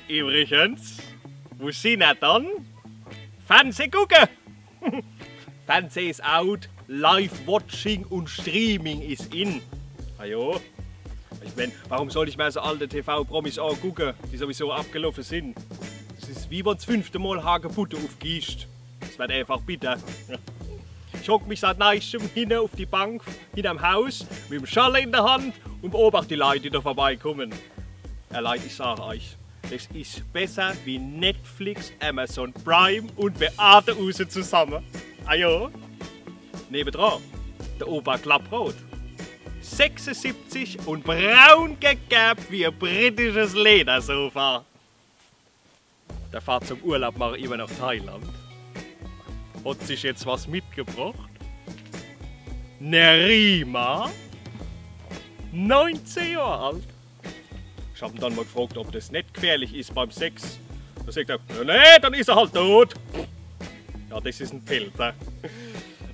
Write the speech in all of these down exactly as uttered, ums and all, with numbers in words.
Übrigens, wo sin er dann? Fernseh gucke! Fernseh is out, Live-Watching und Streaming is in. Ah jo. Ich mein, warum soll ich mer so alte T V-Promis angucke, die sowieso abgelaufe sin? Das is wie wann's fünfte Mal Hagebutte ufgiescht. Das werd einfach bitter. Ich hock mich seit neischtem hinne uf die Bank hinnerm Haus mit em Schorle in der Hand und beobacht die Leit, die da vorbeikommen. Ja, Leit, ich sag euch, das is besser wie Netflix, Amazon Prime und Beate Uhse zusamme. Ah jo. Nebendran, der Opa Klapprot. Sechsesiebzig und braun gegerbt wie e britisches Ledersofa. Der fahrt zum Urlaub mache immer nach Thailand. Hat sich jetzt was mitgebracht. Nerima, neunzeh Johr alt. Ich hab en dann mal gefragt, ob das net gefährlich is beim Sex. Da sagt er: „Nee, nee, dann is er halt tot.“ Ja, das is en Pälzer.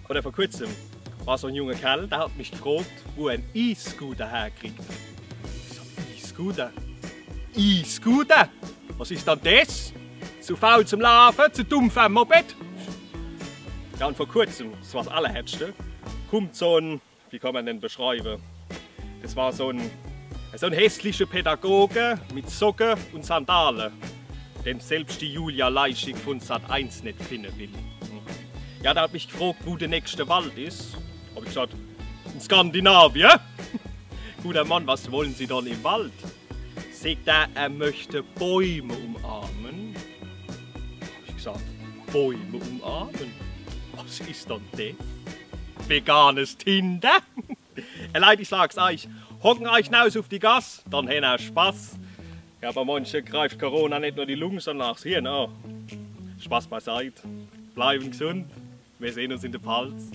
Oder vor kurzem war so en junger Kerl, der hat mich gefragt, wo er en E-Scooter herkriegt. Ich sag: „E-Scooter? E-Scooter? Was is dann das? Zu faul zum Laufe, zu dumm für e Moped?“ Ja, und vor kurzem, das war das Allerherzste, kommt so en, wie kann man den beschreiben? Das war so en, so en hässlicher Pädagoge mit Socke und Sandale, den selbst die Julia Leischig von Sat eins net finde will. Ja, der hat mich gefragt, wo der nächste Wald is. Hab ich gesagt: „In Skandinavien.“ „Guter Mann, was wollen Sie dann im Wald?“ Sagt er, er möchte Bäume umarmen. Hab ich gesagt: „Bäume umarmen? Was is dann das? Veganes Tinder?“ Ihr Leit, ich sag's euch, hocken euch naus uf die Gass, dann hen er Spaß. Ja, bei manche greift Corona net nur die Lunge, sondern auch das Hirn an. Spaß beiseit. Bleiben gesund. Wir sehen uns in der Palz.